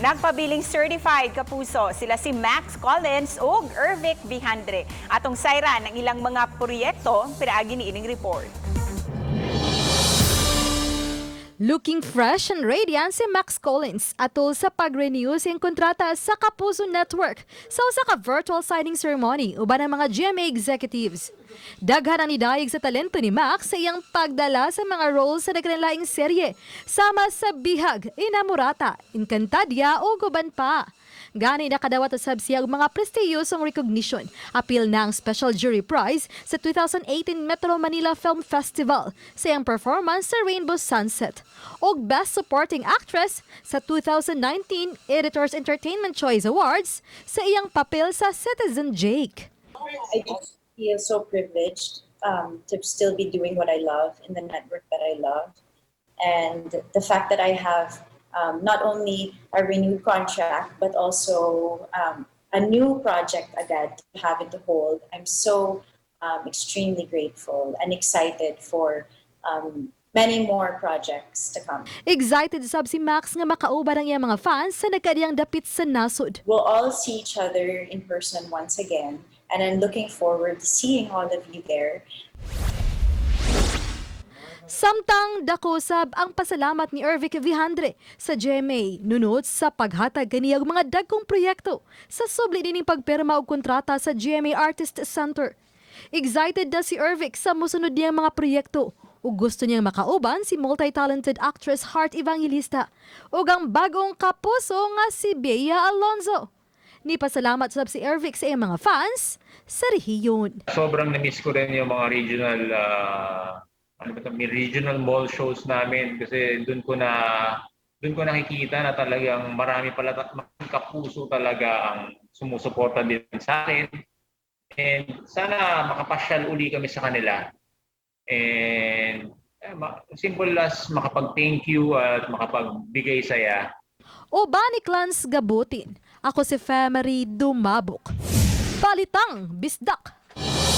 Nagpabiling certified kapuso sila si Max Collins ug Ervic Vijandre. Atong sayran ang ilang mga proyekto pinaagi ni ining report. Looking fresh and radiant si Max Collins atol sa pag-renew sa iyang kontrata sa Kapuso Network sa usa ka virtual signing ceremony uban ang mga GMA executives. Daghan ang nidayeg sa talento ni Max sa iyang pagdala sa mga roles sa nagkalaing serye sama sa Bihag, Inamorata, Encantadia ug uban pa. Gani nakadawat usab siya og mga prestiyosong recognition. Apil na ang Special Jury Prize sa 2018 Metro Manila Film Festival sa iyang performance sa Rainbow Sunset ug Best Supporting Actress sa 2019 Editors Entertainment Choice Awards sa iyang papel sa Citizen Jake. I just feel so privileged to still be doing what I love in the network that I love. And the fact that I have not only a renewed contract, but also a new project agad to have it to hold. I'm so extremely grateful and excited for many more projects to come. Excited sab si Max nga makauban ang iyang mga fans sa nagkadiyang dapit sa nasod. We'll all see each other in person once again, and I'm looking forward to seeing all of you there. Samtang dako sab ang pasalamat ni Ervic Vijandre sa GMA nunot sa paghatag kaniya og mga dagkong proyekto sa subli nining pagperma og kontrata sa GMA Artist Center. Excited na si Ervic sa mosunod niyang mga proyekto ug gusto niyang makauban si multi-talented actress Heart Evangelista ug ang bagong kapuso nga si Bea Alonzo. Nipasalamat sab si Ervic sa iyang mga fans sa rehiyon. Sobrang na-miss ko rin yung mga regional ano ba ito, may regional mall shows namin kasi doon ko nakikita na talagang marami pala kapuso talaga ang sumusuporta din sa akin. And sana makapasyal uli kami sa kanila. And simple as makapag-thank you at makapagbigay saya. Uban ni Clans Gabutin. Ako si Femery Dumabok. Balitang Bisdak.